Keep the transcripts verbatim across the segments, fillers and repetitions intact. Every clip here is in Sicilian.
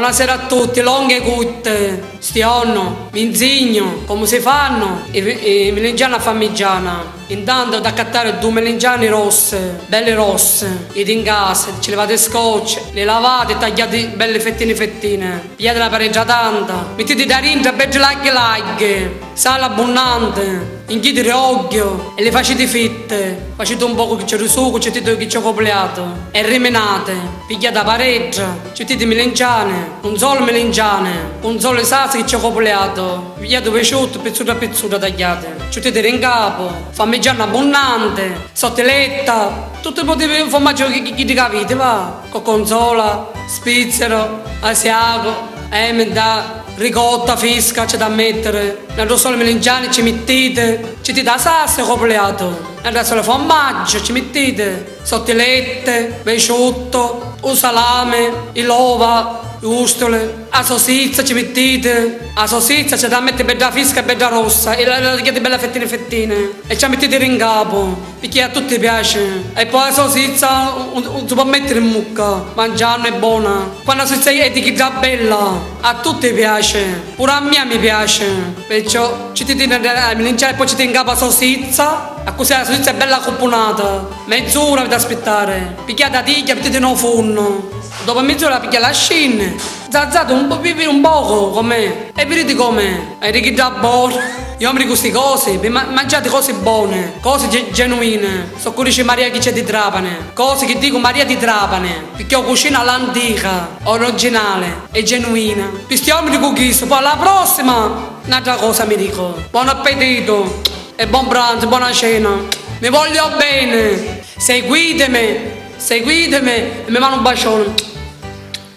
Buonasera a tutti, longhe e cutte. Sti jornu mi nzignu comu si fannu i, i milingiani a fammigiana. Intantu vado ad accattari dui milingiani rossi, belli rossi, jiti in casa, ci livati i scocci, li lavati e tagghiati belli fettini fettini. Pigliati na pareggia tanta, mittiti dda dintra beddi lagghi lagghi, sali abbunnanti, inghititi ogghiu e li faciti fitti. Faciti un pocu chi c'è di sucu, ci mittiti chi c'è copuliatu e riminati. Pigghiati a pareggia, ci mittiti milingiani, un solu milingiani, un solu i sasi chi c'è copuliatu. Pigghiati u piciuttu, pizzuddu a pizzuddu tagghiati. Ci mittiti ri ncapu, fammigiani abbunnanti, sottiletta, tutti i tipi di furmaggiu chi, chi, chi aviti, va. Gorgonzola, svizzero, asiago, emmental, ricotta, fisca, c'è da mettere. N'autru solu milingiani ci mittiti, ci mittiti a sassa e copuliatu. N'autru solu furmaggiu ci mittiti, sottilette, piciuttu, u salami, i l'ova, i ustuli, a sosizza ci mittiti, a sosizza c'è da mettere bedda fisca e bedda rossa e la, la tagghiati bella fettine fettine e ci a mittiti ri ncapu. Picchì a tutti piaci. E poi a sosizza un, un si può mettere in mucca, mangiannu è bona. Quannu a sosizza è di chidda bella, a tutti piaci. Puru a mia mi piaci. Perciò ci mittiti a milingiani e poi ci mittiti ncapu a sosizza. Accussì a sosizza è bella cupunata. Mez'ura aviti da aspittari. Picchì a tatigghia mittiti nô funnu. Dopu mez'ura pigghia la scinni. Zazzati un po', vi, vi un poco com'è e viditi com'è. È di chidda bona. Io mi dicu sti cosi, vi ma-, mangiati cosi boni, cosi ge-, genuini. So cu dici Maria chi c'è di Trapani. Cosi chi dicu Maria di Trapani, picchì io cucinu all'antica, originale e genuina. Pi sti jorni dicu chistu, poi alla prossima n'altra cosa mi dico. Buon appetito e buon pranzo, buona cena. Mi voglio bene. Seguitemi, seguitemi e mi manu un bacione.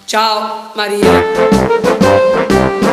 Ciao, Maria.